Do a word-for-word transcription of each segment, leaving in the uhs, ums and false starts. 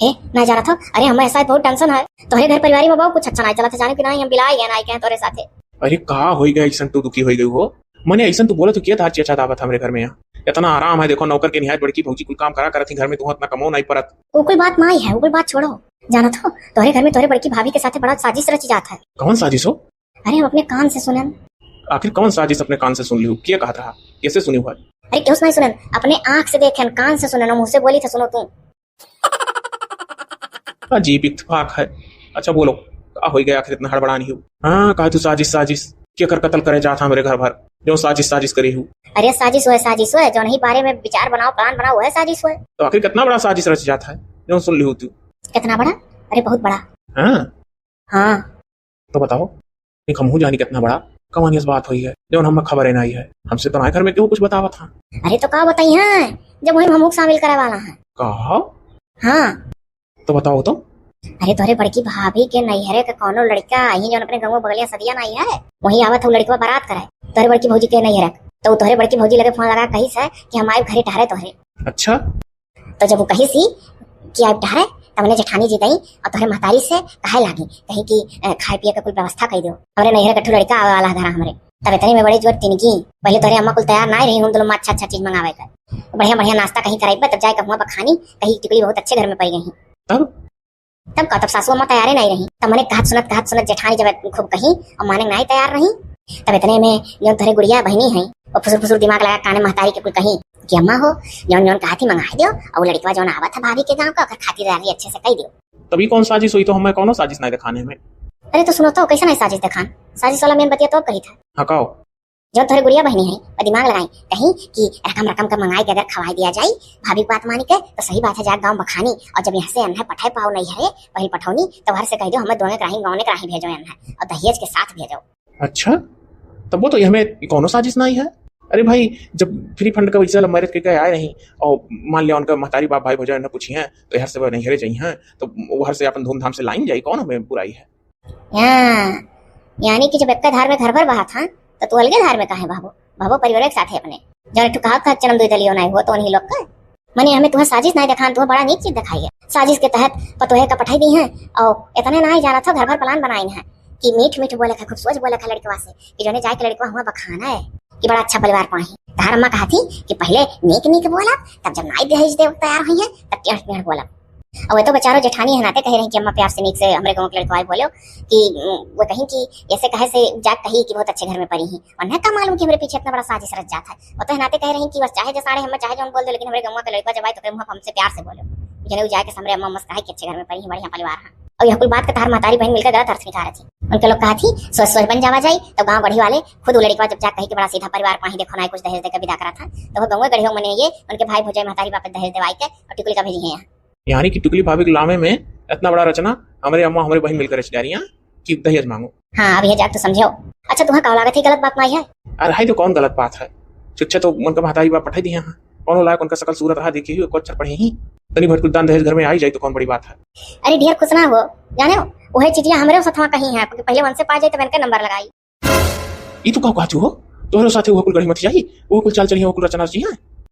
हे, ना जानत हो? अरे, हमें ऐसा बहुत tension है। तोहरे घर परिवारी में बहुत कुछ अच्छा ना चलत है, जाने कि नहीं, हम बिलाई गए ना, आई गए तोहरे साथे। अरे, का होई गया, ऐसन तू दुखी होई गई हो? मने ऐसन तू बोलत हो, किया था, अच्छा, अच्छा दावत हमरे घर में यहाँ। इतना आराम है, देखो, नौकर के निहायत बड़की भौजी कुल काम करा करत ही घर में, तू इतना कमो नहीं परत। वो कोई बात नहीं है, वो कोई बात छोड़ो। जानत हो, तोहरे घर में तोहरे बड़की भाभी के साथे बड़ा साजिश रची जात है। कौन साजिश हो? अरे, हम अपने कान से सुनन। आखिर कौन साजिश अपने कान से सुन लियो? किया कहत रहा? कैसे सुनी हुआ? अरे, क्यों नहीं सुनन? अपने आँख से देखन, कान से सुनन, मुँह से बोली थे, सुनो तू। अजीब इत्तेफाक है। अच्छा बोलो, का होई गया आखिर इतना हड़बड़ानी हो? हाँ, कहा तू साजिश, साजिश। केकर कत्ल करे जात हमरे घर भर? जो साजिश, साजिश करी हो। अरे साजिश हुए, साजिश हुए, जो नहीं बारे में विचार बनाओ, plan बनाओ, वह साजिश हुए। तो आखिर कितना बड़ा साजिश रच जात है, जो सुन लियो तू? कितना बड़ा? अरे बहुत बड़ा। हाँ। हाँ। तो बताओ, एक हमहू जानी कितना बड़ा, कवन यस बात होई है, जौन हमें खबर ही नहीं है। हमसे तो ना घर में केहू कुछ बतावत था। अरे तो का बताई है, जब वही हमहू के शामिल करे वाला है। का? हाँ। तो बताओ तो। अरे तोहरे बड़की भाभी के नैहरे के कौनो लड़का आई, जौन अपने गाँव बगलिया सदिया नहीं है, वही आवत है लड़कवा बारात करे, तोहरे बड़की भौजी के नैहरे। तो तोहरे बड़की भौजी लगे फोन लगा कही से कि हम आए घरे टहरे तोहरे। अच्छा। तो जब वो कही सी कि आए टहरे, तब उन्हें जेठानी जी गई और तोहरे महतारी से कहे लागी, कही कि, "अ, खाए पिए के कुल व्यवस्था कर दो, हमरे नैहरे के ठो लड़का आवे वाला है घरा हमरे।" तब इतने में बड़ी जोर तिनकी, पहले तोहरे अम्मा कुल तैयार ना रही, हम दोनों अच्छा अच्छा चीज मंगावे कर, बढ़िया बढ़िया नाश्ता कहीं कराई, तब जाए कहूँ बखानी, कही टिकली बहुत अच्छे घर में पाई गई। तब तब का, तब सासू अम्मा तैयारे नहीं रही। तब मने कहत सुनत, कहत सुनत जेठानी जब खूब कही और माने नहीं तैयार रही, तब इतने में जो तोहरे गुड़िया बहनी है, वो फुसुर फुसुर दिमाग लगा काने महतारी के कुल कही कि अम्मा हो, जौन जौन कहा थी मंगाई दियो, और वो लड़कवा जौन आवत है भाभी के गाँव का, ओकर खातिरदारी अच्छे से कही दियो। तभी कौन साजिश हुई, तो हमें कौनो साजिश नहीं दिखाने में। अरे तो सुनो तो, कैसे नहीं साजिश दिखान? साजिश वाला मेन बतिया तो अब कही था। हाँ, कहो। जौन तोहरे गुड़िया बहनी है, वो दिमाग लगाई, कहीं कि रकम रकम का मंगाई के अगर खवाई दिया जाई भाभी की बात मानी के, तो सही बात है, जाए गाँव बखानी, और जब यहाँ से अन्हे पठाए पाओ नहीं हरे, वही पठौनी, तो घर से कह दो, हमें दोने कराही, गौने कराही भेजो अन्हे, और दहेज के साथ भेजो। अच्छा, तब वो तो ये हमें कौनो साजिश नहीं है। अरे भाई, जब free fund का वैसे love marriage करके आए रही, और मान लिया उनका महतारी बाप भाई भौजाई उन्हें पूछी हैं, तो हर से वो नहीं हरे जाई हैं, तो वो हर से अपन धूमधाम से लाइन जाई, कौन हमें बुराई है? हाँ, यानी कि जब एक धार में घर भर बहा था, तो तू अलगे धार में काहे बहबो? बहबो परिवार के साथे अपने। जौन एक ठो कहावत था, "जन्म दुई दलियो नाई हो", तो उन्हीं लोग का। मने हमें तुम्हें साजिश नाई दिखान, तुम्हें बड़ा नीक चीज दिखाई है। साजिश के तहत पतोहे का पठाई दी हैं, और इतने नाई जाना था, घर भर plan बनाई हैं कि मीठ मीठ बोले खा, खूब सोच बोले खा लड़कवा से, कि जोने जाए के लड़कवा हुआ बखाना है कि बड़ा अच्छा परिवार पाही। तहार अम्मा कहा थी कि पहले नीक नीक बोला, तब जब नाई दहेज दे तैयार हुई है, तब टेढ़ टेढ़ बोला। और वो तो बेचारो जेठानी है, नाते कह रही कि अम्मा प्यार से नीक से हमरे गाँव के लड़कवा बोलो कि, उम, वो कहीं कि ऐसे कहे से जाके कही कि बहुत अच्छे घर में परी ही, और न का मालूम कि हमरे पीछे इतना बड़ा साजिश रच जात है। वो तो है नाते कह रही कि बस चाहे जसाड़े हम चाहे जौन बोल दो, लेकिन हमरे गाँव के लड़कवा जब आए तो ओकरे मुँह हमसे प्यार से बोलो, जने उ जाए के हमरे अम्मा अम्मा से कहे कि अच्छे घर में परी ही, बढ़िया परिवार है। और यह कुल बात के तहार महतारी बहन मिलकर गलत अर्थ निकालत थी। उनके लोग कहा थी, "सोच सोच बन जावा जाई, तो गाँव बढ़ी वाले खुद उ लड़कवा जब जा कही कि बड़ा सीधा परिवार पाही, देखो ना कुछ दहेज देकर विदा करा था", तो वो गाँव गढ़ियो मने ये उनके भाई भौजाई महतारी बाप दहेज देवाई के और टिकुली का भेजी है यहाँ। यानी कि टिकुली भाभी के लामे में इतना बड़ा रचना हमरे अम्मा हमरे बहन मिलकर रच डारी हैं कि दहेज मांगो। हाँ, अब ये जाके तो समझो। अच्छा, तुम्हें का लागत है, गलत बात नहीं है? अरे हाय, तो कौन गलत बात है? शिक्षा तो उनका महतारी बाप पठाई दिए हैं, कौन लायक उनका शकल सूरत रहा, देखी हुई, कुछ पढ़े ही। तनी भर कुल दान दहेज घर में आई जाए तो कौन बड़ी बात है? अरे ढेर खुश ना हो, जाने हो, वही चिटिया हमरे सथवा कहीं है, क्योंकि पहले उनसे पा जाए तो मैंने नंबर लगाई। ई तू का कहत हो? तोहरे साथे वो कुल गढ़ी मत जाई, वो कुल चाल चली, वो कुल रचना रची है।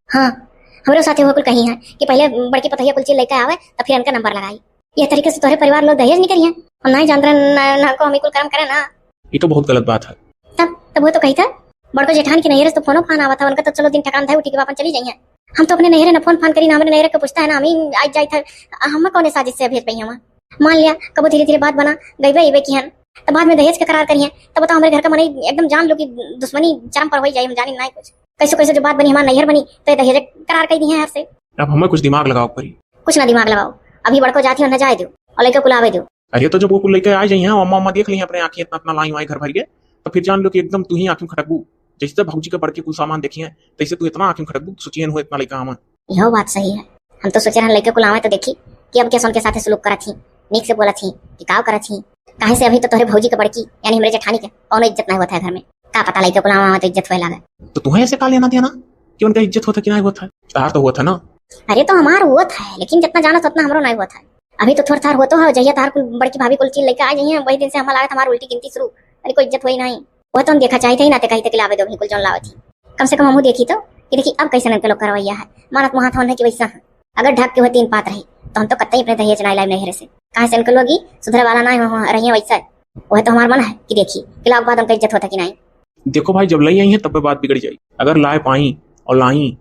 हाँ, हमरे साथे वो कुल कहीं है कि पहले बड़की पतोहिया कुल चीज लेके आवे, तब फिर इनका नंबर लगाई। यह तरीके से तोहरे परिवार लोग दहेज नहीं करिए। हम नहीं जानते ना, ना को हम ई कुल कर्म करे ना। ई तो बहुत गलत बात है। तब, तब वो तो कही था, बड़को जेठान के नैहरे से तो फोनो फान आवा था, उनका तो चलो दिन ठिकान था, उठी के वापस चली जाइए। हम तो अपने नैहरे ना फोन फान करी, ना हमरे नैहरे के पूछता है, ना हम ही आज जाई था। हम कौन साजिश से भेज पाई हम? मान लिया, कबो धीरे धीरे बात बना, गईबे अइबे किहन, तो बाद में दहेज के करार करिए, तब बताओ, हमरे घर का मनई एकदम जान लो कि दुश्मनी चरम पर होई जाई, हम जानी ना कुछ। कैसे कैसे जो बात बनी, हमार नैहर बनी, तो ये दहेज करार कर दी है हर से। अब हमें कुछ दिमाग लगाओ परी। कुछ ना दिमाग लगाओ, अभी बड़को जाती हो ना जाए दो, और लइका कुल आवे दो। अरे तो जब वो कुल लइका आ जाई हैं, अम्मा अम्मा देख ली हैं अपने आँखें इतना इतना लाई वाई घर भर के, तो फिर जान लो कि एकदम तू ही आँखें खटकबू। जैसे भौजी के बड़के कुल सामान देखी हैं, तैसे तू इतना आँखें खटकबू, सोचिए हो इतना लइका आवन। यह बात सही है। हम तो सोचे रहन लइके कुल आवे तो देखी कि अब कैसे उनके साथे सुलूक करत ही, नीक से बोलत ही कि काव करत ही। काहे से अभी तो तोहरे भौजी के बड़की, यानी हमरे जेठानी के कौनो इज्जत नहीं होत है घर में। का पता लइके कुल आवे तो इज्जत होए लागे। तो तुम्हें ऐसे का लेना देना कि उनका इज्जत होता कि नहीं होता? तार तो होता ना। अरे तो हमार होत है, लेकिन जितना जानत उतना हमरो नहीं होत है। अभी तो थोड़ा थार होतो है, जहिया तार कुल बड़की भाभी कुल चीज लेके आ जाइए, वही दिन से हमार लागत हमार उल्टी गिनती शुरू। अरे कोई इज्जत होई नहीं। वो तो हम देखा चाहिए ही ना, ते कही तक लावे दो, बिल्कुल जौन लावत ही। कम से कम हमहू देखी तो, कि देखी अब कैसे इनके लोग करवैया है, मानत मुहात होन है कि वैसा है। अगर ढक के वह तीन पात रही, तो हम तो कतई अपने दहेज नाई लाइब नैहरे से। काहे से उनके लोग ही सुधरे वाला नाई हो, हो रही है वैसा। वह तो हमार मन है कि देखी कि लाओ के बाद उनका इज्जत होता कि नाई। देखो भाई, जब लई आई हैं तब बात बिगड़ जाई। अगर लाए पाई और लाई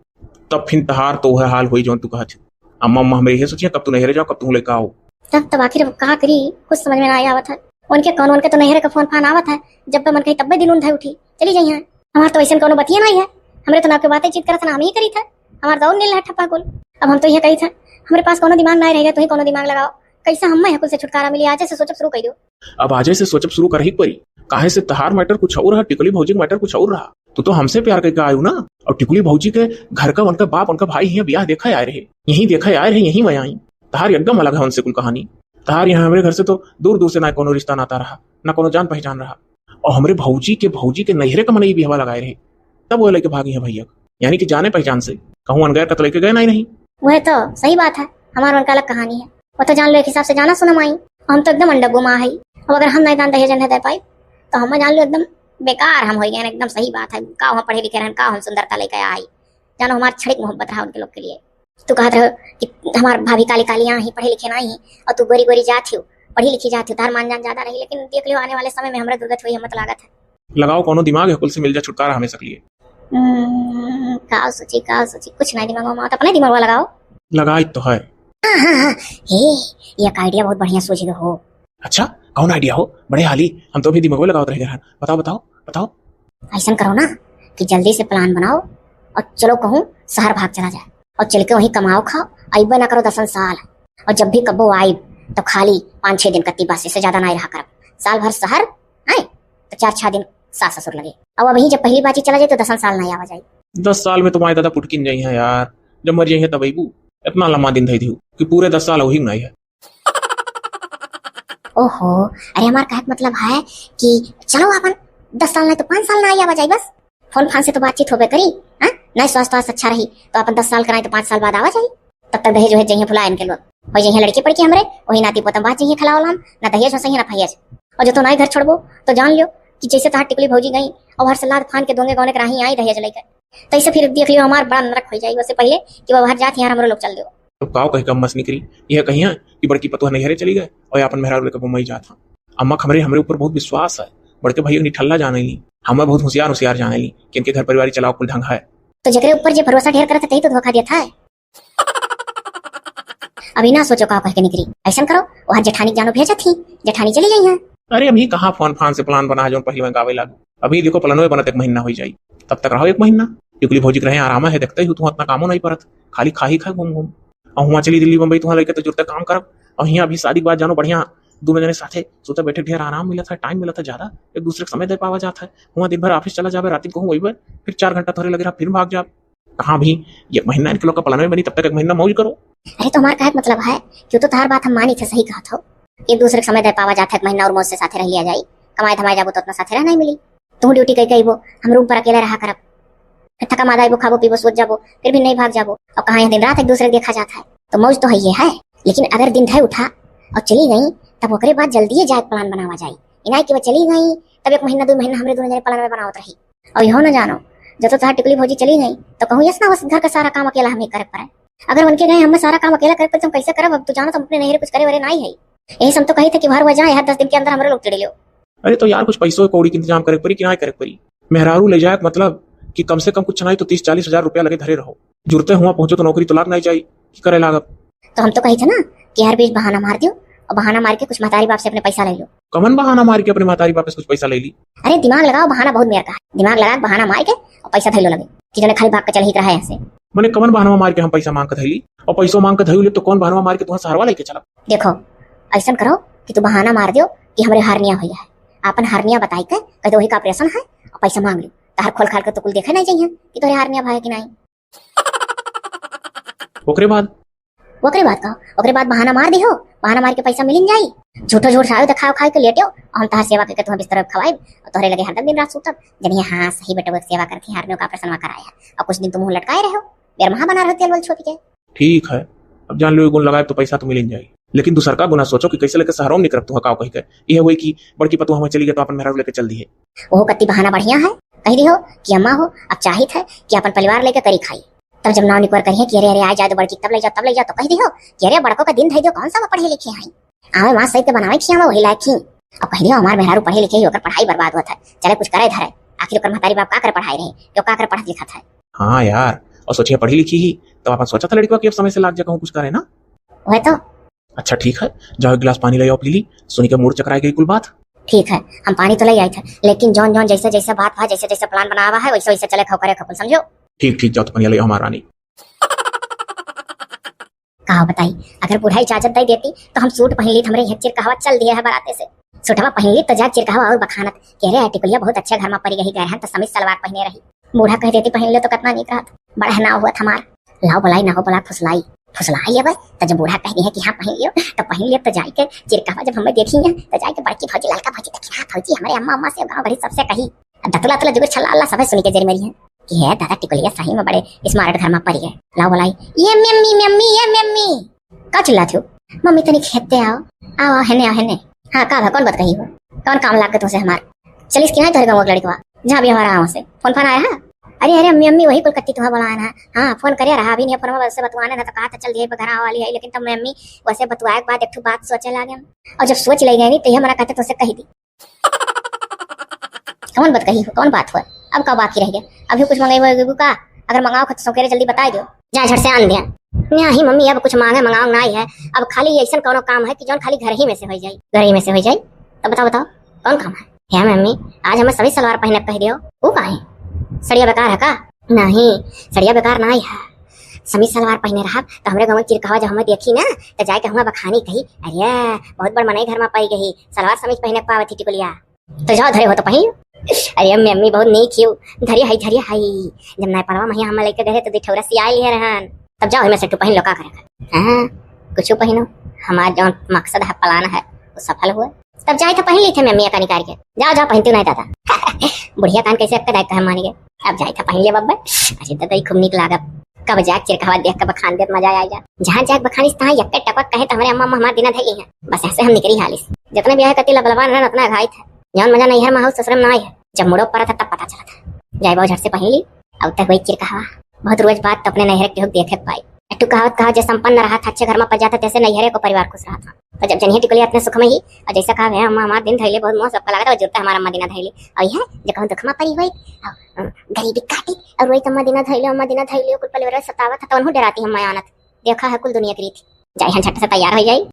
तब फिर तहार तो वह हाल होई जौन तू कहत है। अम्मा, अम्मा हमरे ये सोचिए कब तू नैहरे जाओ, कब तू लेकर आओ। तब, तब आखिर अब का करी, कुछ समझ में ना आवत है। उनके कौन, उनके तो नैहरे का फोन फान आवत है, जब मन कही तब्बे दिल उन धाई उठी, चली जाई हैं। हमार तो ऐसन कौनो बतिया नहीं है, हमरे तो ना के बातें चीत करत है, ना हम ही करी था। हमार दौर नील है ठप्पा कुल। अब हम तो यह कही था, हमरे पास कौनो दिमाग नहीं रहेगा, तू ही कौनो दिमाग लगाओ, कैसे हम मैं कुल से छुटकारा मिली, आज से सोचब शुरू कर दो। अब आजे से सोचब शुरू करही के पड़ी। काहे से तहार मैटर कुछ और रहा, टिकुली भौजी के मैटर कुछ और रहा। तू तो हमसे प्यार करके आयु ना, और टिकुली भौजी के घर का उनका बाप, उनका भाई यहाँ ब्याह देखा आए रहे, यहीं देखा आए रहे, यहीं मैं आई। तहार एकदम अलग है उनसे कुल कहानी। तहार यहाँ हमरे घर से तो दूर दूर से ना कोनो रिश्ता नाता रहा, ना कोनो जान पहचान रहा। और हमरे भौजी के, भौजी के नैहरे का मनई बिहवा लगाए रहे, तब वो लेके भागी है भैया। यानी कि जाने पहचान से कहूँ अनगैर का तो लेके गए नहीं, नहीं। वह तो सही बात है, हमार उनका अलग कहानी है। वो तो जान लो एक हिसाब से जाना सुना माई, हम तो एकदम अंडा गुमा है। अब अगर हम नहीं दान दहेज नहीं दे पाई तो हम जान लो एकदम बेकार हम हो गए, एकदम सही बात है। का हम पढ़े लिखे रहन, का हम सुंदरता लेके आई, जानो हमार छड़िक मोहब्बत रहा उनके लोग के लिए। तू कहत रहो कि हमार भाभी काली काली यहाँ ही पढ़े लिखे नहीं है और तू गोरी गोरी जात हो, पढ़ी लिखी जात हो, तार मान जान ज्यादा रही, लेकिन देख लियो आने वाले समय में हमरा दुर्गत हुई, हम तो लागत है। लगाओ कोनो दिमाग है, कुल से मिल जा छुटकारा हमेशा के लिए। हम्म, का सोची, का सोची, कुछ नहीं दिमाग में, तो अपने दिमाग लगाओ। लगाई तो है। हाँ, हाँ, हाँ, हे, ये एक आइडिया बहुत बढ़िया सोच गए हो। अच्छा, कौन आइडिया हो? बड़े हाली, हम तो अभी दिमाग में लगावत रह गए हैं। बताओ, बताओ, बताओ। ऐसन करो ना कि जल्दी से प्लान बनाओ और चलो कहूँ शहर भाग चला जाए और चल के वहीं कमाओ खाओ, अइबे ना करो दसन साल। और जब भी कब्बो आइब तो खाली पाँच छः दिन कत्ती बस, इससे ज्यादा ना रहा करब। साल भर शहर आए तो चार छः दिन सास ससुर लगे। अब अभी जब पहली बाजी चला जाए तो दसन साल ना आवा जाए। दस साल में तुम्हारे दादा पुटकिन जाई हैं यार, जब मर जाई हैं तब अइबू। इतना लम्बा दिन धई दियो कि पूरे दस साल वही नहीं है। ओहो, अरे हमार कहक मतलब है कि चलो अपन दस साल नहीं तो पाँच साल ना आवा जाए बस। फोन फान से तो बातचीत होबे करी, हाँ? नहीं स्वास्थ्य वास्थ्य अच्छा रही तो अपन दस साल कराए तो पाँच साल बाद आवा जाए। तब तक दहेज वहेज जइहे भुला इनके लोग। हो जइहे लड़की पड़की हमरे, वही नाती पोतम बात जइहे खिलाओ लाम, ना दहेज हो सही ना फहेज। और जो तो नाई घर छोड़बो तो जान लियो कि जैसे तहार टिकली भौजी गई और हर से लाद फान के दोंगे गौने के राही आई दहेज लेकर, तैसे फिर देख लियो हमार बड़ा नरक हो जाए। उससे पहले कि वो बाहर जात यार हमरो लोग चल दियो। तो काव कहे कम मस निकरी, यह कहिया कि बड़की पतोह नैहरे चली गए और अपन मेहरारू लेकर बम्बई जात हाँ। अम्मा हमरे, हमरे ऊपर बहुत विश्वास है, बड़के भैया निठल्ला जाने ली, हमें बहुत होशियार होशियार जाने ली कि इनके घर परिवार चलाओ कुल ढंग है। तो जेकरे ऊपर जे भरोसा ढेर करत है तही तो धोखा देत है। अभी ना सोचो का कह के निकरी, ऐसन करो वहाँ जेठानी जानो भेजत ही, जेठानी चली जाई हैं। अरे अभी कहाँ फोन फान से प्लान बना है जो पहले में गावे लागू। अभी देखो प्लानो बनत एक महीना हो जाई, तब तक रहो एक महीना। टिकुली भौजी के रहे आराम है, देखते ही तू इतना कामो नहीं परत, खाली खा ही खा घूम घूम। और हुआ चली दिल्ली बम्बई तुहाँ लइके तो जुरते काम करब। और हियाँ अभी शादी के बाद जानो बढ़िया दोनों जने साथे सोते बैठे ढेर आराम मिलत है, टाइम मिलत है ज्यादा, एक दूसरे के समय दे पावा जात है। हुआ दिन भर ऑफिस चला जाबे, रात को हुआ फिर चार घंटा तोहरे लगे रहा, फिर भाग जाब। कहाँ भी एक महीना इनके लोग का प्लान में बनी, तब तक एक महीना मौज करो। अरे तो हमार कहे के मतलब है कि तो तहार बात हम मानी थे, सही कहत हो, एक दूसरे के समय दे पावा जात है, एक महीना और मौज से साथे रह लिया जाई, कमाए धमाए जाबो तो उतना साथे रह नहीं मिली। तू ड्यूटी कई कईबो, हम रूम पर अकेले रहा करब, फिर थका मादा आइबो, खाबो पीबो, सोच जाबो, फिर भी नहीं भाग जाबो। और कहाँ यह दिन रात एक दूसरे के देखा जाता है, तो मौज तो है ये है। लेकिन अगर दिन धय उठा और चली गई, तब ओकरे बाद जल्दी जाए प्लान बनावा जाए। इनाई कि वो चली गई, तब एक महीना दो महीना हमरे दोनों जने प्लान में बनावत रही। और यहो न जानो, जब तो तहार टिकली भौजी चली गई, तो कहूँ यस ना हो घर का सारा काम अकेला हमें करे पड़े। अगर उनके गए हमें सारा काम अकेला करे पड़े, तो हम कैसे करब? अब तू जानो, तो हम अपने नैहरे कुछ करे वरे नहीं है। यही से हम तो कही थे कि बाहर हुआ जाए, हर दस दिन के अंदर हमरे लोग टिड़े लो। अरे तो यार, कुछ पैसों कौड़ी के इंतजाम करे पड़ी कि ना करे पड़ी? मेहरारू ले जाए मतलब कि कम से कम कुछ नहीं तो तीस चालीस हजार रुपया लगे धरे रहो। जुरते हुआ पहुंचो तो नौकरी तो लाग नहीं जाई कि करे लागब। तो हम तो कही थे ना कि हर बीच बहाना मार दियो और बहाना मार के कुछ महतारी बाप से अपने पैसा ले लो। कमन बहाना मार के अपने महतारी बाप से कुछ पैसा ले ली? अरे दिमाग लगाओ, बहाना बहुत मेर का है, दिमाग लगा के बहाना मार के और पैसा धैलो लगे कि जने खाली भाग के चल ही रहा है यहाँ से। मने कमन बहाना मार के हम पैसा मांग के धैली और पैसों मांग के धैली तो कौन बहाना मार के तुम्हारा सहरवा लेके चला? देखो, ऐसा करो कि तू बहाना मार दियो कि हमरे हारनिया हुई है, अपन हारनिया बताई के कह दो वही का ऑपरेशन है और पैसा मांग लो। तहार खोल खाल के तो कुल देखे नहीं जाइए कि तोरे हारनिया भाई कि नहीं। ओकरे बाद? ओकरे बाद का, ओकरे बाद बहाना मार दिहो, बहाना मार के पैसा मिलिन जाई। झूठो झूठ सावे तो खाओ खाए के लेटियो, और हम तहार सेवा करके तुम्हें बिस्तर पे खवाई और तोहरे लगे हरदम दिन रात सूतब। जनिए हाँ सही बेटा, वो सेवा करके हारनियों का ऑपरेशन कराया है और कुछ दिन तुम मुंह लटकाए रहो, बेरमहा बना रहो तेल वल छोटी के। ठीक है, अब जान लो, गुण लगाए तो पैसा तो मिलिन जाई, लेकिन दूसर का गुना सोचो कि कैसे लेके शहरों में निकरब तुहा काव कही के। यह हुई कि बड़की पतोह हमें चली गई तो अपन मेहरारू लेके चल दी है। वो कत्ती बहाना बढ़िया है, कह दी हो कि अम्मा हो, अब चाहित है कि अपन परिवार लेके करी खाई। तब जब नाव निकोर करिहे कि अरे, अरे, आ जाए तो बड़की, तब ले जाओ, तब ले जाओ, तो कह दियो कि अरे, बड़को का दिन धइ दियो, कौन सा वो पढ़े लिखे हैं? आवे माँ सहित के बनावे खियावे वही लायक ही। अब कह दियो हमार मेहरारू पढ़े लिखे ही, ओकर पढ़ाई बर्बाद होत है, चले कुछ करे धरे। आखिर ओकर महतारी बाप का करे पढ़ाई रहे, क्यों का करे पढ़त लिखत है? हाँ यार, और सोचिए पढ़ी लिखी ही, तब अपन सोचा था लड़कवा कि अब समय से लाग जा कहूँ कुछ करे ना। वह तो। अच्छा ठीक है, जाओ एक गिलास पानी ले आओ पी ली, सुनी के मूड चकराए गई कुल बात। ठीक है, हम पानी तो ले आए थे, लेकिन जौन जौन जैसे जैसे बात भा, जैसे जैसे प्लान बनावा है, वैसे वैसे चले खाओ करे खकुल, समझो? ठीक ठीक, जाओ तो पनिया ले आओ हमार रानी। का बताई, अगर बूढ़ा इजाजत दे देती तो हम सूट पहन ली, तो हमरे यहाँ चिरकहवा चल दिया है बराते से। सूटवा पहन ली तो जा चिरकहवा और बखानत कि अरे टिकुलिया बहुत अच्छे घर में पड़ी गई, गए हैं तो समीज सलवार पहने रही। बूढ़ा कह देती पहन लो तो कितना नीक रहत। बड़ा है ना हुआ हमार। लाओ बोलाई ना हो बोला फुसलाई। फुसलाई लेबे तो जब बूढ़ा कह दिया कि हाँ पहन लियो तो पहन लियो, तो जाए के चिरकहवा जब हमें देखी है तो जाए के बड़की भौजी ललका भौजी देखी, हाँ भौजी हमरे अम्मा अम्मा से गाँव घड़ी सबसे कही। अब दतुला तुला जुगुर छल्ला अल्लाह सभे सुनी के जरी मरी है कि है दादा टिकुलिया सही में बड़े स्मार्ट घर में पड़ी है। लाओ बोलाई, ये मम्मी मम्मी ये मम्मी। का चिल्लात हो? मम्मी तनी खेते आओ। आओ आओ हेने आओ हेने। हाँ का भा कौन बात कही हो? कौन काम लाग गए तुमसे हमार? चलिस कि नहीं तोहरे गाँव के लड़कवा? जहाँ भी हमारा गाँव से फोन फान आया है। अरे अरे अम्मी अम्मी वही कुल कत्ती तुम्हें बुलाया ना। हाँ फोन करे रहा अभी नहीं फोन से बतुआने ना तो कहा था चल दिए घर आवा वाली है, लेकिन तब मैं अम्मी वैसे बतुआए के बाद एक ठो बात सोचे लागे। और जब सोच ले गए नहीं तो ये मना कहते तुमसे कही दी। कौन बात कही हो, कौन बात हो? अब का बाकी रह गया? अभी कुछ मंगाई हुआ का? अगर मंगाओ तो सौकेरे जल्दी बताई दो। जा झट से आन दिया। नहीं मम्मी अब कुछ मांगे मंगाओ ना ही है। अब खाली ऐसा कौनो काम है कि जौन खाली घर ही में से हो जाए, घर ही में से हो जाए। तो बताओ बताओ कौन काम है? हे मम्मी, आज हमें सभी सलवार पहने कह दियो। वो का है? सड़िया बेकार है का? नहीं, सड़िया बेकार ना ही है। समीज सलवार पहने रहब तो हमरे गाँव के चिरकहवा जब हमें देखी ना तो जाए के हुआ बखानी कही, अरे बहुत बड़ मनई घर में पाई गई, सलवार समीज पहने पावत ही टिकुलिया। तो जाओ धरे हो तो पहन। अरे अम्मी अम्मी बहुत नीक हियो। धरिया है धरिया है। जब नाय पड़वा महिया हम लेके गए तो दिठौरा सियाई लिए रहन। तब जाओ इनमें से तू पहन लो का करे। हाँ कुछ पहनो। हमार जौन मकसद है प्लान है वो सफल हुआ। तब जाए तो पहन ली थे मम्मी का निकाल के। जाओ जाओ पहनती नहीं दादा। बुढ़िया कान कैसे अक्का दायित्व हम मानेंगे। अब जाए तो पहन ले बब्बे। अरे दादा ई खूब नीक लागत। कब जाके चिरकहवा देख के बखान देत मजा आ जा। जहाँ जाके बखानिस तहाँ यक्के टपक कहे तो हमरे अम्मा अम्मा हमार दिना धई है। बस ऐसे हम निकरी हालिस। जितने भी आए कति लबलबान रहन उतना घाई था। जौन मजा नैहर में हो ससुर में ना आए है। जब मुड़ो पर था तब पता चला था। जाए बाबू झट से पहन ली। अब तक वही चिरकहवा। बहुत रोज बाद तो अपने नैहर के हुक देखे के पाई। अट्टू कहावत कहा जे संपन्न रहा था अच्छे घर में पर जाता तैसे नैहरे को परिवार खुश रहा था। तो जब जनिए टिकुलिया इतने सुख में ही और जैसा कहा भैया अम्मा हमार दिन धैले बहुत मोह सबका लगा था वो जुड़ता हमारा अम्मा दिना धैले। और यह जे कहूँ दुख में परी हुई और, अ, गरीबी काटी और वही तो अम्मा दिना धैले अम्मा दिना धैले कुल परिवार सतावा था तो उन्हों डराती हम मैं आनत। देखा है कुल दुनिया की रीति। जाए हम झट से तैयार हो जाई।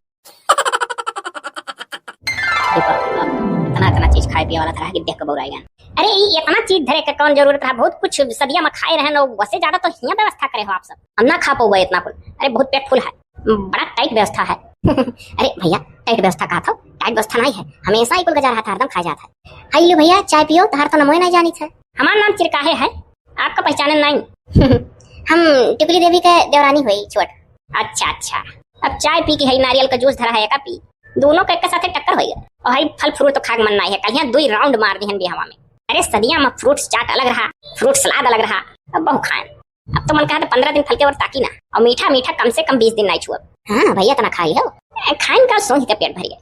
अरे बाप रे बाप, इतना, इतना चीज खाए पिए वाला था कि देख के बौराई गया। अरे, ई इतना चीज धरे के कौन जरूरत रहा? बहुत कुछ सदिया में खाए रहे न, वसे ज्यादा तो हियां व्यवस्था करे हो आप सब। हम ना खा पौबे इतना कुल। अरे, बहुत पेट फुल है, बड़ा टाइट व्यवस्था है। अरे भैया, टाइट व्यवस्था कहा था, टाइट व्यवस्था नहीं है, हमेशा ही कुल गजा रहा था, हरदम खाया जाता है। हाय लो भैया, चाय पियो, तहार तो नमोए नहीं जानी थे। हमार नाम चिरकाहे है, आपका पहचाने नहीं। हम टिकुली देवी के देवरानी हुई छोट। अच्छा, अच्छा। अब चाय पी के है नारियल का जूस धरा है का पी? दोनों के एक साथे टक्कर होई। और हई फल फ्रूट तो खाए के मन नहीं है, कल यहाँ दुई राउंड मार दिहन बियाहवा में। अरे सदिया में फ्रूट चाट अलग रहा, फ्रूट सलाद अलग रहा। अब बहु खाए। अब तो मन कहा तो पन्द्रह दिन फल के और ताकी ना, और मीठा मीठा कम से कम बीस दिन नहीं छुअब। हाँ भैया, इतना खा लियो। ए, खाइन का सोंघ के पेट भर गया।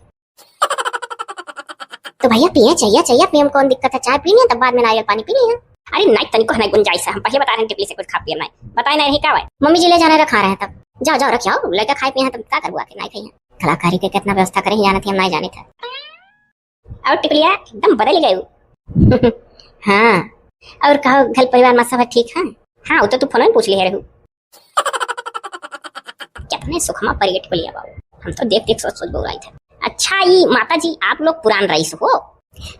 तो भैया पिए चाहिए, चाहिए पिए में कौन दिक्कत है, चाय पीनी है तब बाद में नारियल पानी पीनी है। अरे नहीं, तनिको नहीं गुंजाइश है, हम पहले बता रहे हैं टिकली से कुछ खा पिए नहीं, बताए नहीं रही क्या भाई? मम्मी जी ले जाने रखा रहे हैं तब। जाओ, जाओ, रख आओ, लड़का खाए पिए हैं तब क्या करबुआ के नहीं खाइए। कलाकारी के कितना व्यवस्था करे ही जानत ही हम नहीं जाने थे। और टिकलिया एकदम बदल गए। हाँ, और कहो घर परिवार में सब ठीक है? हाँ, वो तो तू फोन में पूछ लिए रहू। कितने सुखमा परियट को लिया बाबू, हम तो देख देख सोच सोच बौराई थे। अच्छा, ई माता जी, आप लोग पुरान रईस हो?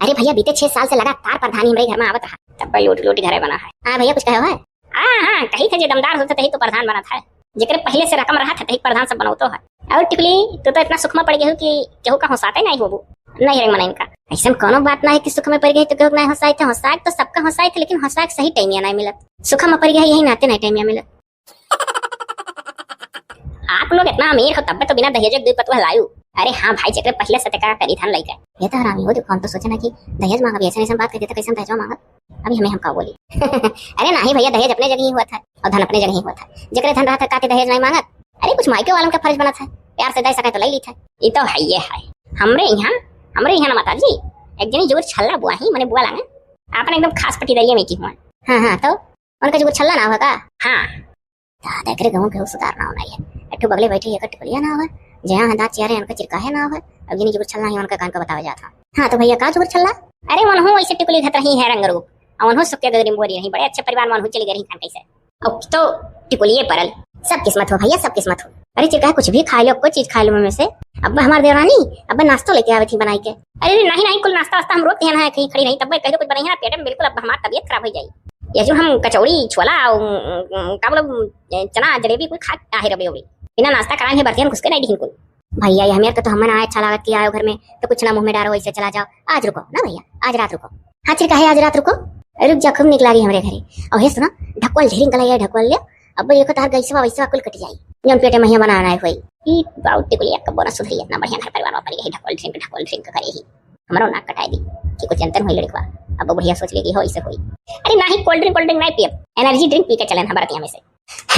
अरे भैया, बीते छह साल से लगातार प्रधानी हमरे घर में आवत रहा। तब भाई लूट लूट घरे बना है। हाँ भैया, कुछ कहे हो है? हाँ, हाँ, कही थे जे दमदार होते तही तो प्रधान बना था। जेकरे पहले से रकम रहा था, तही प्रधान सब बनौतो है। और टिकली, तू तो इतना सुखमा पड़ गई हो कि केहू का हौसाते नहीं होबू। नहीं रे मनइन का। ऐसन कोनो बात ना है कि सुख में पड़ गई तो केहू के नहीं हौसाई थे। हौसाए तो सबका हौसाई थे, लेकिन हौसाए के सही टाइमिया नहीं मिलत। सुख में पड़ गई यही नाते नहीं टाइमिया मिलत। आप लोग इतना अमीर हो तब तो बिना दहेज के दुई पतुआ लायू। अरे हाँ भाई, जेकरे पहले से तेका करी धन लइके। ये तो हरामी हो, देखो हम तो सोचे ना कि दहेज मांगब, ऐसे ऐसे बात कर देता, कैसे हम दहेजवा मांगब? अभी हमें हम का बोली। अरे नहीं भैया, दहेज अपने जगह ही हुआ था और धन अपने जगह ही हुआ था। जेकरे धन रहा था काते दहेज नहीं मांगत। अरे कुछ मायके वालों का फर्ज बना था, प्यार से दे सके तो ले ली था। ये तो है, ये है। हमरे यहाँ, हमरे यहाँ ना माता जी, एक जनी जोर छल्ला बुआ ही, मने बुआ लागे। आपने एकदम खास पटीदारिया में की हुआ। हाँ, हाँ, तो उनका जो छल्ला ना होगा। हाँ। दादा, एकरे गाँव के सुधार नाव नाहीं है। एक ठो बगले बैठी है, एक टिकुलिया नाव है। जहाँ है दाँत चियारे, उनका चिरकाहे नाव है। अब जिनी जुगुर छल्ला ही उनका कान का बतावे जात है। हाँ तो भैया, का जुगुर छल्ला? अरे, वनहू वैसे टिकुली घत रही है रंग रूप। और वनहू सुक्के गगरी में बोरी रही, बड़े अच्छे परिवार में वनहू चली गई रही खान कैसे। अब तो टिकुलिए परल। सब किस्मत हो भैया, सब किस्मत हो। अरे चिरकाहे, कुछ भी खाए लो, कोई चीज खाए लो में से। अब हमार देवरानी अब नाश्तो लेके आवे थी बनाई के। अरे, अरे, नहीं, नहीं, कुल नाश्ता वास्ता हम रोक दिया ना, कहीं खड़ी रही, तब कह दो कुछ बनाई है ना, पेट में बिल्कुल अब हमार तबीयत खराब हो जाई। ये जो हम कचौड़ी, छोला, उम, उम, का बोलो, चना, जलेबी कुल खा आहे रबे उबे। बिना नाश्ता कराए ही बर्तियन घुस के नहीं दिहिन कुल। भैया, ये हमें तो, तो हमें ना अच्छा लागत कि आयो घर में तो कुछ ना मुँह में डारो, ऐसे चला जाओ। आज रुको ना भैया, आज रात रुको। हाँ, चिरकाहे आज रात रुको। अरे रुक जा, खूब निक लागी हमरे घरे। और हे सुनो, ढकवल ढेरिंग कलाई है, ढकवल ले। अब देखो तार गैसवा वैसवा कुल कट जाई, जौन पेटे में हियाँ बनाना है होई। ई बाऊ टिकुलिया कब्बो ना सुधरी, इतना बढ़िया घर परिवार में पड़ी रही, ढकवल ढेरिंग, ढकवल ढेरिंग करे ही। हमरो नाक कटाई दी कि कुछ जनतन होई लड़कवा। अब बुढ़िया सोच लेगी हो ऐसे होई। अरे नाही, cold drink, cold drink नहीं पियब, energy drink पी के चले ना बरतिया में से।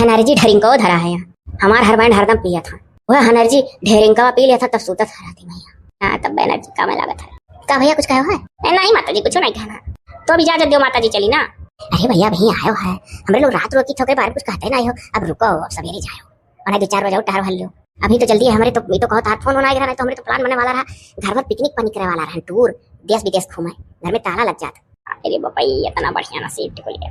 Energy ढेरिंगो धरा है यहाँ। हमार husband हरदम पियत है। वह energy ढेरिंगवा पी लेत है, तब सूतत है राती में यहाँ। हाँ, तब energy कामे लागत है। का भैया, कुछ कहे है? ए, नहीं माता जी, कुछ नहीं कहना। तो अब इजाजत दो माता जी, चली ना। अरे भैया, अभी आयो है। हमरे लोग रात रोकी थोके बारे कुछ कहते नहीं हो। अब रुको, अब सवेरे जाओ। और नहीं, दो चार बजे और टहर भर लियो। अभी तो जल्दी है, हमरे तो, ये तो कहो, तार फोन होना आएगा, नहीं तो हमरे तो plan बनने वाला रहा, घर भर picnic पर निकले वाला रहा, tour, देश विदेश घूमे, घर में ताला लग जाता। अरे बाबा, ये इतना बढ़िया नसीब टिकुलिया।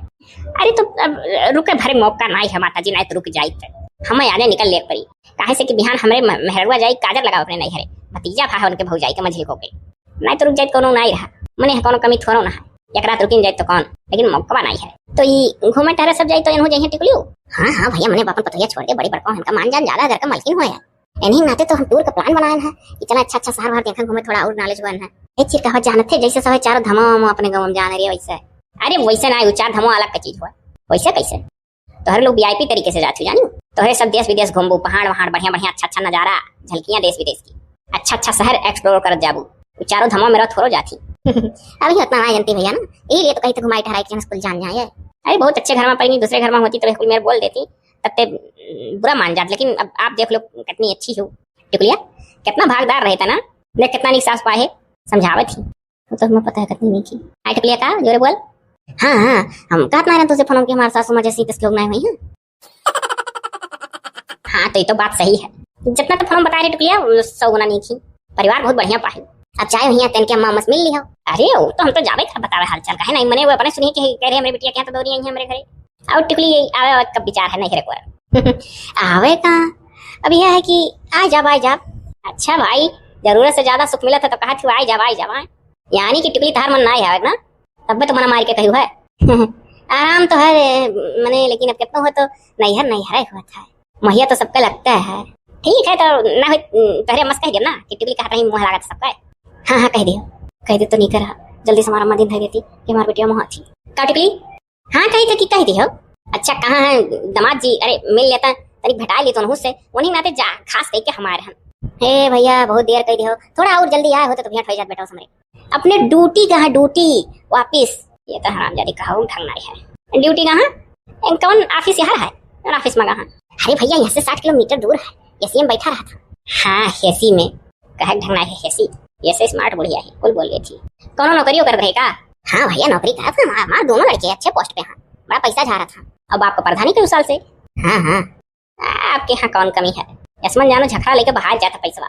अरे तो अब रुके भरे मौका नहीं है माता जी, नहीं तो रुक जाइत। हमें आने निकल ले पड़ी, काहे से कि बिहान हमरे म-, मेहररुआ जाई काजर लगावे अपने नैहरे, भतीजा भा है उनके भौजाई के मझली को के, नहीं तो रुक जाइत, कोनो नहीं रहा, मने है कोनो कमी थोड़ो ना है, एक रात रुकिन जाइत तो कौन, लेकिन मौका नहीं है। तो ये घूमे टहरे सब जाई तो इन्हों जाइए टिकुलियो। हाँ, हाँ भैया, मने अपन पतोहिया छोड़ दे, बड़ी बड़का इनका मान जान ज्यादा, घर का मालकिन हो यार। इन्हीं नाते तो हम tour का plan बनाए हैं कि चला अच्छा अच्छा शहर वहर देखा घूमे, थोड़ा और knowledge हुआ है। ए चिरकावा जानत है, जैसे सब चारों धमा वमा अपने गाँव में जान रही है वैसे। अरे वैसे ना, वो चार धमा अलग का चीज हुआ। वैसे कैसे? तोहरे लोग VIP तरीके से जात हो जानी। तोहरे सब देश विदेश घूमबू, पहाड़ वहाड़, बढ़िया बढ़िया अच्छा अच्छा नजारा, झलकियां देश विदेश की, अच्छा अच्छा शहर explore करत जाबू। वो चारों धमा मेरा थोड़ो जाती। अभी उतना ना जानती भैया ना, यही लिए तो कहीं तो घुमाई ठहराई के स्कूल जान जाए। अरे बहुत अच्छे घर में पैनी, दूसरे घर में होती तो कुल मेरे बोल देती, तब ते बुरा मान जात। लेकिन अब आप देख लो कितनी अच्छी हो टिकुलिया, कितना भागदार रहता ना, देख कितना नीक सास पाए है, समझावत ही। वो तो हमें पता है कितनी नीक ही। आई टिकुलिया का जोरे बोल। हाँ, हाँ, हम कहत ना रहे तुझे फोन कि हमारे सासू माँ जैसी किस लोग ना हुई है। हाँ, तो ये तो बात सही है, जितना तो फोन बता रही टिकुलिया, वो सौ गुना नीक ही। परिवार बहुत बढ़िया पाही। अब चाहे वहीं तेन के अम्मा अम्मा से मिल ली हो। अरे, वो तो हम तो जावे था बतावे हालचाल, काहे नहीं, मने वो अपने सुनी कि कह रहे हमरे बिटिया के यहाँ तो दौरी आई है हमरे घरे। और टिकुली आवे, आवे कब विचार है नहीं रे कोई। आवे का? अब यह है कि आ जाब, आ जाब। अच्छा भाई, जरूरत से ज्यादा सुख मिलत है तो कहा थी, आ जाब, आ जाब, आ। यानी कि टिकुली तार मन ना आवे ना, तब तो मना मार के कहू है। आराम तो है रे, मने, लेकिन अब कितना हो तो नैहर नैहर हुआ था। महिया तो सबका लगता है। ठीक है, तो ना हो, तोहरे अम्मा से कह दियो ना कि टिकुली कहत रही, मुँह लागत सबका। हाँ, हाँ, कह दियो। कह दे तो नहीं करा, जल्दी से हमारा अम्मा दिन धर देती कि हमारे बेटिया मुँह थी। का टिकुली? हाँ, कही तो कि कह दियो। अच्छा, कहाँ है दामाद जी? अरे, मिल लेता, तनिक भेटाई ली तो उनहू से, उन्हीं नाते जा, खास कह के हमारे हम। हे भैया, बहुत देर कह दियो, थोड़ा और जल्दी आए होते तो भेंट हो जात बेटा हमरे। अपने ड्यूटी कहाँ, ड्यूटी वापिस। ये तो हरामजादी का हूँ ढंग नहीं है। ड्यूटी कहाँ? ए, कौन ऑफिस यहाँ है? कौन ऑफिस में कहाँ? अरे भैया, यहाँ से साठ किलोमीटर दूर है, एसी में बैठा रहा था। हाँ, एसी में। कहे ढंग नहीं है एसी, ये से स्मार्ट बुढ़िया है, कुल बोल गई थी। कौनो नौकरियों कर रहे का? हाँ भैया, नौकरी करत हैं, हमार, हमार दोनों लड़के अच्छे पोस्ट पे हैं, बड़ा पैसा जा रहा था। अब आपका प्रधानी के उस साल से? हाँ, हाँ। आपके यहाँ कौन कमी है? यसमन जानो झखरा लेके बाहर जाता पैसवा।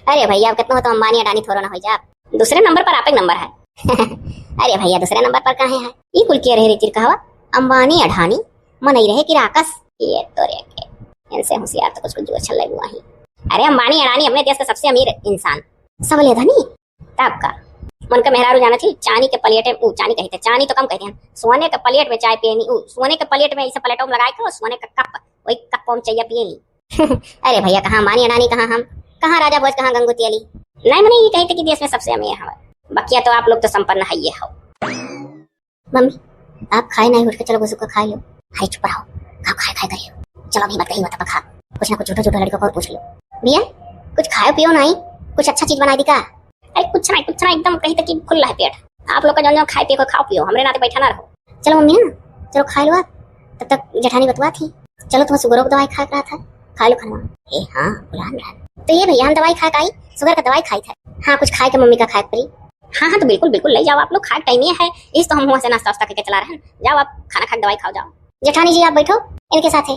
अरे भैया, अब कितना हो तो अंबानी अडानी थोड़ा ना हो जा। दूसरे नंबर पर आप एक नंबर है। अरे भैया, दूसरे नंबर पर काहे है? ई कुल के रहे रे चिरकहवा? अंबानी अडानी मनई रहे कि राकस? ये तो रे के, इनसे होशियार तो कुछ कुछ जुआ छल्ले हुआ ही। अरे अंबानी अडानी अपने देश का सबसे अमीर इंसान, सबले धनी। तब का? उनका मेहरारू जाना थी, चांदी के प्लेट में, ऊ चांदी कहते, चांदी तो कम कहते हैं, सोने के प्लेट में चाय पिए नी, ऊ सोने के प्लेट में ऐसे प्लेटों में लगाए के, सोने का कप, वही कप में चाय पिए नी। अरे भैया, कहाँ अंबानी अडानी, कहाँ हम, कहाँ राजा भोज, कहाँ गंगू तेली। नहीं, मैंने ये कहते कि देश में सबसे अमीर हवा, बकिया तो आप लोग तो संपन्न है ये हो। मम्मी, आप खाए नहीं उठ के, चलो घुसुक के खा लो। हाय चुप रहो, का खाए खाए करियो। चलो अभी मत कही मत पखा, कुछ ना कुछ झूठो झूठो लड़कों को और पूछ लो। भैया, कुछ खायो पियो नहीं, कुछ अच्छा चीज बनाई दी का? अरे कुछ नहीं, कुछ नहीं, एकदम कही तक कि खुला है पेट। आप लोग का जौन जौन खाए पिए को खाओ पियो, हमरे नाते बैठा ना रहो। चलो मम्मी ना, चलो खा लो आप, तब तक जेठानी बतुआ थी। चलो तुम्हें सुगरो की दवाई खाए रहा था, खा लो खाना। ए हाँ, भुलान रहा। तो ये भैया हम दवाई खा के आई, सुगर का दवाई खाई था। हाँ, कुछ खाए के मम्मी का खाए पड़ी। हाँ, हाँ, तो बिल्कुल, बिल्कुल, ले जाओ आप लोग, खाए टाइम ये है, इस तो हम हुआ से नाश्ता वास्ता करके चला रहे हैं। जाओ आप खाना खा के दवाई खाओ, जाओ। जेठानी जी आप बैठो, इनके साथ है।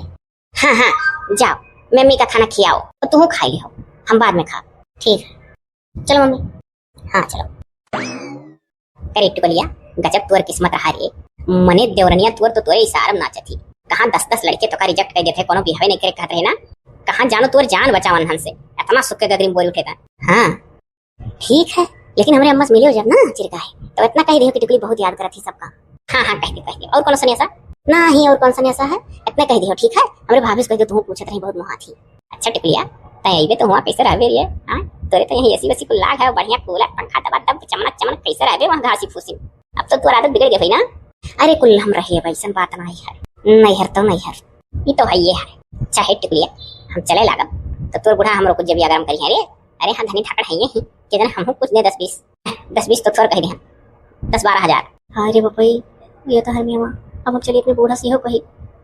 हाँ, हाँ, जाओ, मम्मी का खाना खियाओ, तो तुहू खाई लिहो, हम बाद में खाब। ठीक है, चलो मम्मी। हाँ, चलो। अरे टिकुलिया, गजब तोर किस्मत रहा रे। मने देवरनिया तोर तो तोरे इशारा में नाचत ही। कहाँ दस दस लड़के तोका reject कर देते, कोनो बिहावे नहीं करे कहत रहे ना। कहाँ जानो तोर जान बचावन हन से। इतना सुख के गगरी में बोल उठे था। हाँ, ठीक है, लेकिन हमरे अम्मा से मिले हो जब ना चिरका है, तो इतना कह दियो कि टिकुली बहुत याद करत ही सबका। हाँ, हाँ, कह दियो, कह दियो। और कौन सा नेसा? ना ही, और कौन सा नेसा है? इतना कह दियो, ठीक है, हमरे भाभी से कह दियो, तू पूछत रही बहुत मोहात ही। अच्छा टिकुलिया, तै अइबे तो हुआ कैसे रहबे रे? हाँ, तोरे तो यहीं एसी वेसी कुल लाग है, बढ़िया कूलर पंखा दबा दब चमना चमन, कैसे रहबे वहाँ घासी फूसी में? अब तो तोर आदत बिगड़ गई भाई ना। अरे कुल हम रहिए भाई, ऐसन बात नहीं है, नहीं हर तो नहीं हर, ये तो है, ये है। अच्छा हे टिकुलिया, हम चले लागब, तो तोर बूढ़ा हमरो कुछ जबिया गरम करी है रे। अरे हाँ धनी धाकड़ है ये ही, के जने हमहू कुछ दे दस बीस, दस बीस तो थोर कह दे हम, दस बारह हजार। अरे बपई, ये तो है मेवा। अब हम चली अपने बूढ़ा से इहो कही,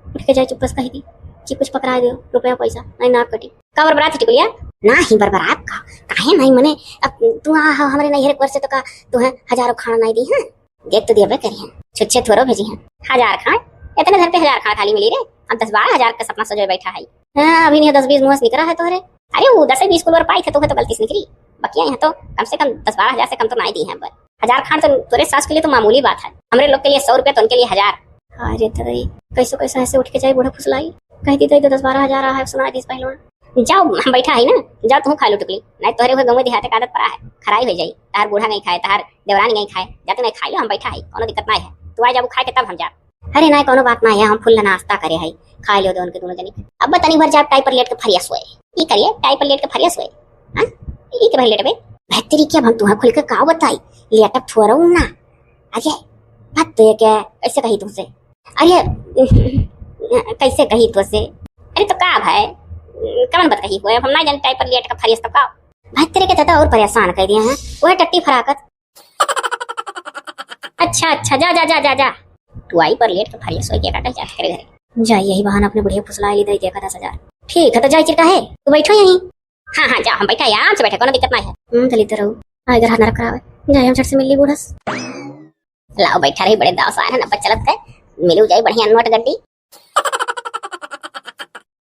उठ के जाए चुप्पस कही दी कि कुछ पकड़ा दो, रुपया पैसा नहीं नाक कटी। का बरबरात है टिकुलिया? ना ही बरबरात का, काहे नहीं मने, अब तू आ हमरे नैहर पर से तो का तू है हजारों खाना नहीं दी है। देख तो दिया करी हैं, छुच्छे थोरो भेजी हैं। हजार खान? इतने धन पे हजार खान खाली मिली रे? हम दस बारह हजार का सपना सजोए बैठा है। हाँ, अभी नहीं दस बीस मुँह से निकरा है तोहरे। अरे वो दस बीस कुल और पाई थे, तोहे तो गलती से निकरी। बकिया यहाँ तो कम से कम दस बारह हजार से कम तो ना ही दी हैं। अब हजार खान तो तोरे सास के लिए तो मामूली बात है, हमरे लोग के लिए सौ रुपया तो उनके लिए हजार। अरे तदई, कैसो कैसो ऐसे उठ के जाए बूढ़ा फुसलाई, कह दी दे दस बारह हजार रहा है, सुना दीस पहलवान। जाओ, हम बैठा है ना, जाओ तुम खा लो टुकली, नहीं तोहरे हुए गंवे देहाते का आदत पड़ा है, खराई हो जाई, तार बूढ़ा नहीं खाए, तार देवरानी नहीं खाए, जा तुम खा लो, हम बैठा है, कोनो दिक्कत नहीं है, तू आ जाबू खा के तब हम जा। अरे नहीं, कोनो बात नहीं है, हम फुल नाश्ता करे है, खा लियो दो उनके दोनों जनी। अब तनी भर जाब टाई पर लेट के फरिया सोए, ई करिए टाई पर लेट के फरिया सोए, हाँ, ई के भर लेटबे। बेहतरी के अब हम तुम्हें खुल के का बताई, लेटब थोड़ा ना, अजय, बात तो ये क्या, कैसे कही तुमसे? अरे, कैसे कही तो से? अरे तो का भाई, कवन बात कही हुए? हम ना जाने टाई पर लेट का फरियस तो का? भाई तेरे के दादा और परेशान कर दिया है, वह टट्टी फराकत। अच्छा, अच्छा, जा, जा, जा, जा, जा। तू आई पर लेट का फरियस हो गया, काटा जा तेरे घरे। जा, यही बहाना अपने बुढ़िया फुसला ली, दे दिया का दस हजार। ठीक है, तो जाए चिरका है, तू बैठो यहीं। हाँ, हाँ, जाओ, हम बैठा है, आराम से बैठे, कोनो दिक्कत नहीं है। हम्म, चलित रहो, आए घर हाथ नरक करावे। जाए, हम झट से मिल ली बूढ़स। लाओ, बैठा रही, बड़े दाव से आए हैं, नब्बे चलत के, मिलू जाई बढ़िया नोट गड्डी।